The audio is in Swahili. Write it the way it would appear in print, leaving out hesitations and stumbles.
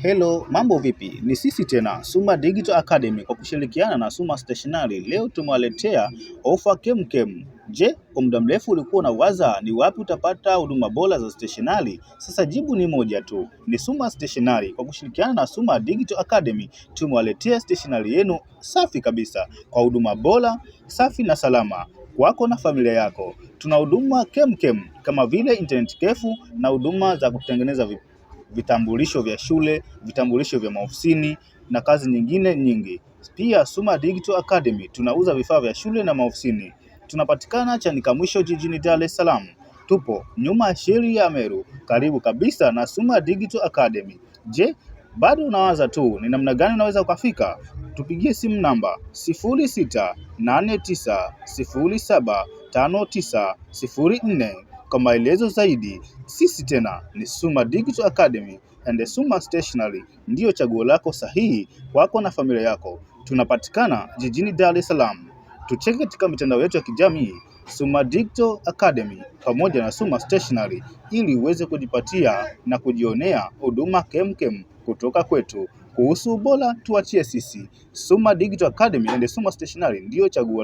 Hello, mambo vipi? Ni sisi tena Suma Digital Academy kwa kushirikiana na Suma Stationery. Leo tumewaletea ofa kemkem. Je, kwa muda mrefu ulikuwa unawaza ni wapi utapata huduma bora za stationery? Sasa jibu ni moja tu, ni Suma Stationery. Kwa kushirikiana na Suma Digital Academy tumewaletea stationery yenu safi kabisa kwa huduma bora, safi na salama kwako na familia yako. Tuna huduma kemkem kama vile internet cafe na huduma za kutengeneza vitambulisho vya shule, vitambulisho vya maofisini na kazi nyingine nyingi. Pia Suma Digital Academy tunauza vifaa vya shule na maofisini. Tunapatikana Chanika Mwisho jijini Dar es Salaam. Tupo nyuma ya sheri ya Meru, karibu kabisa na Suma Digital Academy. Je, bado unawaza tu ni namna gani unaweza ukafika? Tupigie simu namba 0689075904 kwa maelezo zaidi. Sisi tena ni Suma Digital Academy and Suma Stationery ndiyo chaguo lako sahihi kwako na familia yako. Tunapatikana jijini Dar es Salaam. Tucheke katika mitandao yetu ya kijamii Suma Digital Academy pamoja na Suma Stationery ili uweze kujipatia na kujionea huduma kemkem kutoka kwetu. Kuhusu ubora tuachie sisi. Suma Digital Academy and Suma Stationery ndiyo chaguo.